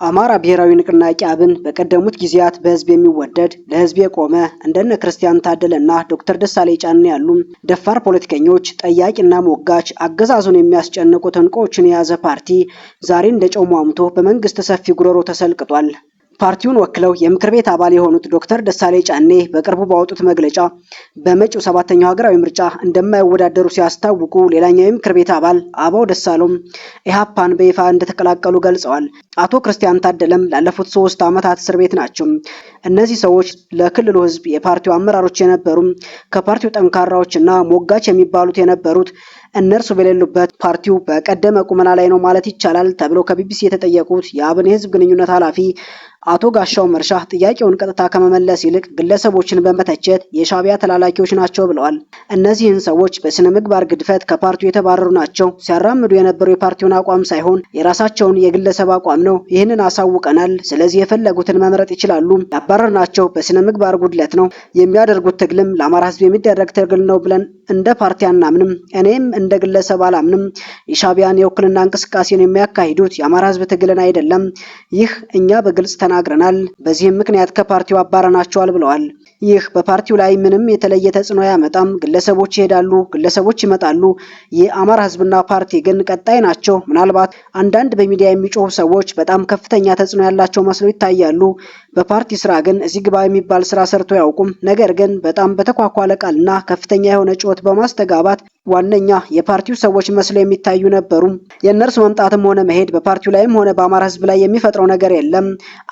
አማራ ብሔራዊ ንቅናቄ አብን በቀደሙት ጊዜያት በህዝብ የሚወደድ፣ ለህዝብ የቆመ፣ እንደነ ክርስቲያን ታደለና ዶክተር ደሳለኝ ጫኔ ያሉ ደፋር ፖለቲከኞች፣ ጠያቂና ሞጋች፣ አገዛዙን የሚያስጨንቁ ዕንቁዎችን የያዘ ፓርቲ ዛሬ እንደ ጨው ሟምቶ በመንግስት ሰፊ ጉሮሮ ተሰልቅጧል። ፓርቲውን ወክለው የምክር ቤት አባል የሆኑት ዶክተር ደሳለኝ ጫኔ በቅርቡ ባወጡት መግለጫ በመጪው ሰባተኛው ሀገራዊ ምርጫ እንደማይወዳደሩ ሲያስታውቁ፣ ሌላኛው የምክር ቤት አባል አበባው ደሳለውም ኢህአፓን በይፋ እንደተቀላቀሉ ገልጸዋል። አቶ ክርስቲያን ታደለም ላለፉት 3 ዓመታት እስር ቤት ናቸው። እነዚህ ሰዎች ለክልሉ ህዝብ የፓርቲው አመራሮች የነበሩ፣ ከፓርቲው ጠንካራዎችና ሞጋች የሚባሉት የነበሩት፣ እነርሱ በሌሉበት ፓርቲው በቀደመ ቁመና ላይ ነው ማለት ይቻላል ተብለው ከቢቢሲ የተጠየቁት የአብን የህዝብ ግንኙነት ኃላፊ አቶ ጋሻው መርሻ ጥያቄውን ቀጥታ ከመመለስ ይልቅ ግለሰቦችን በመተቸት የሻዕቢያ ተላላኪዎች ናቸው ብለዋል። እነዚህን ሰዎች በስነ ምግባር ግድፈት ከፓርቲው የተባረሩ ናቸው። ሲያራምዱ የነበረው የፓርቲውን አቋም ሳይሆን የራሳቸውን የግለሰብ አቋም ነው። ይህንን አሳውቀናል። ስለዚህ የፈለጉትን መምረጥ ይችላሉ። ያባረርናቸው በስነ ምግባር ጉድለት ነው። የሚያደርጉት ትግልም ለአማራ ህዝብ የሚደረግ ትግል ነው ብለን እንደ ፓርቲ አናምንም። እኔም እንደ ግለሰብ አላምንም። የሻዕቢያን የውክልና እንቅስቃሴን የሚያካሂዱት የአማራ ህዝብ ትግልን አይደለም። ይህ እኛ በግልጽ ተናግረናል። በዚህም ምክንያት ከፓርቲው አባረናቸዋል ብለዋል። ይህ በፓርቲው ላይ ምንም የተለየ ተጽዕኖ አያመጣም። ግለሰቦች ይሄዳሉ፣ ግለሰቦች ይመጣሉ። የአማራ ህዝብና ፓርቲ ግን ቀጣይ ናቸው። ምናልባት አንዳንድ በሚዲያ የሚጮሁ ሰዎች በጣም ከፍተኛ ተጽዕኖ ያላቸው መስለው ይታያሉ። በፓርቲ ስራ ግን እዚህ ግባ የሚባል ስራ ሰርተው አያውቁም። ነገር ግን በጣም በተኳኳለ ቃልና ከፍተኛ የሆነ ጩኸት በማስተጋባት ዋነኛ የፓርቲው ሰዎች መስለው የሚታዩ ነበሩ። የእነርሱ መምጣትም ሆነ መሄድ በፓርቲው ላይም ሆነ በአማራ ህዝብ ላይ የሚፈጥረው ነገር የለም፣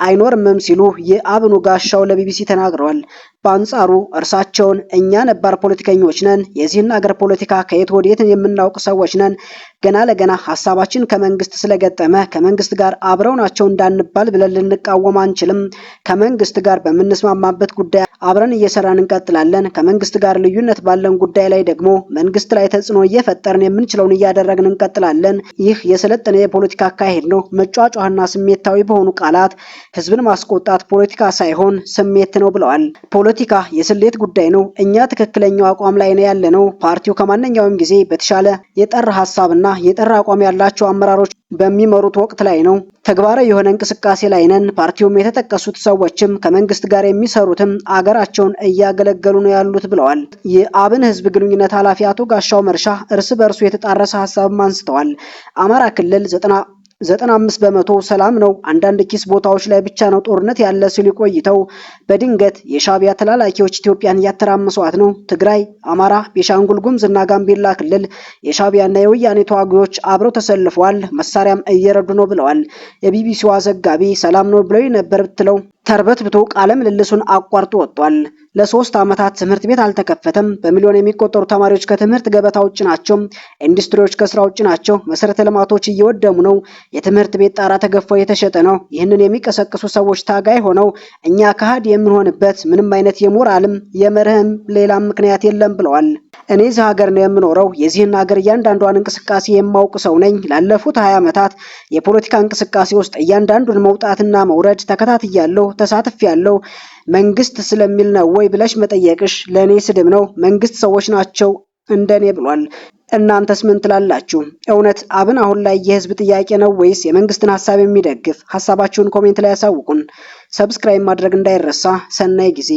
አይኖርምም ሲሉ የአብኑ ጋሻው ለቢቢሲ ተናግረዋል። በአንጻሩ እርሳቸውን እኛ ነባር ፖለቲከኞች ነን፣ የዚህን አገር ፖለቲካ ከየት ወዴት የምናውቅ ሰዎች ነን። ገና ለገና ሀሳባችን ከመንግስት ስለገጠመ ከመንግስት ጋር አብረው ናቸው እንዳንባል ብለን ልንቃወም አንችልም። ከመንግስት ጋር በምንስማማበት ጉዳይ አብረን እየሰራን እንቀጥላለን። ከመንግስት ጋር ልዩነት ባለን ጉዳይ ላይ ደግሞ መንግስት ላይ ተጽዕኖ እየፈጠርን የምንችለውን እያደረግን እንቀጥላለን። ይህ የሰለጠነ የፖለቲካ አካሄድ ነው። መጯጯህና ስሜታዊ በሆኑ ቃላት ህዝብን ማስቆጣት ፖለቲካ ሳይሆን ስሜት ነው ብለዋል። ፖለቲካ የስሌት ጉዳይ ነው። እኛ ትክክለኛው አቋም ላይ ነው ያለነው። ፓርቲው ከማንኛውም ጊዜ በተሻለ የጠራ ሀሳብና የጠራ አቋም ያላቸው አመራሮች በሚመሩት ወቅት ላይ ነው። ተግባራዊ የሆነ እንቅስቃሴ ላይ ነን። ፓርቲውም የተጠቀሱት ሰዎችም ከመንግስት ጋር የሚሰሩትም አገራቸውን እያገለገሉ ነው ያሉት ብለዋል። የአብን ህዝብ ግንኙነት ኃላፊ አቶ ጋሻው መርሻ እርስ በእርሱ የተጣረሰ ሀሳብም አንስተዋል። አማራ ክልል 95% ሰላም ነው፣ አንዳንድ ኪስ ቦታዎች ላይ ብቻ ነው ጦርነት ያለ ሲሉ ቆይተው በድንገት የሻዕቢያ ተላላኪዎች ኢትዮጵያን እያተራመሷት ነው። ትግራይ፣ አማራ፣ ቤኒሻንጉል ጉሙዝና ጋምቤላ ክልል የሻዕቢያና የወያኔ ተዋጊዎች አብረው ተሰልፈዋል፣ መሳሪያም እየረዱ ነው ብለዋል። የቢቢሲዋ ዘጋቢ ሰላም ነው ብለው ነበር ብትለው ተርበትብቶ ቃለ ምልልሱን አቋርጦ ወጥቷል። ለ3 ዓመታት ትምህርት ቤት አልተከፈተም። በሚሊዮን የሚቆጠሩ ተማሪዎች ከትምህርት ገበታ ውጭ ናቸው። ኢንዱስትሪዎች ከስራ ውጭ ናቸው። መሰረተ ልማቶች እየወደሙ ነው። የትምህርት ቤት ጣራ ተገፎ እየተሸጠ ነው። ይህንን የሚቀሰቅሱ ሰዎች ታጋይ ሆነው እኛ ከሃዲ የምንሆንበት ምንም አይነት የሞራልም የመርህም ሌላም ምክንያት የለም ብለዋል። እኔ እዚህ ሀገር ነው የምኖረው። የዚህን ሀገር እያንዳንዷን እንቅስቃሴ የማውቅ ሰው ነኝ። ላለፉት 20 ዓመታት የፖለቲካ እንቅስቃሴ ውስጥ እያንዳንዱን መውጣትና መውረድ ተከታትያለሁ፣ ተሳትፌያለሁ። መንግስት ስለሚል ነው ወይ ብለሽ መጠየቅሽ ለእኔ ስድብ ነው። መንግስት ሰዎች ናቸው እንደኔ ብሏል። እናንተስ ምን ትላላችሁ? እውነት አብን አሁን ላይ የህዝብ ጥያቄ ነው ወይስ የመንግስትን ሀሳብ የሚደግፍ? ሀሳባችሁን comment ላይ ያሳውቁን። Subscribe ማድረግ እንዳይረሳ። ሰናይ ጊዜ።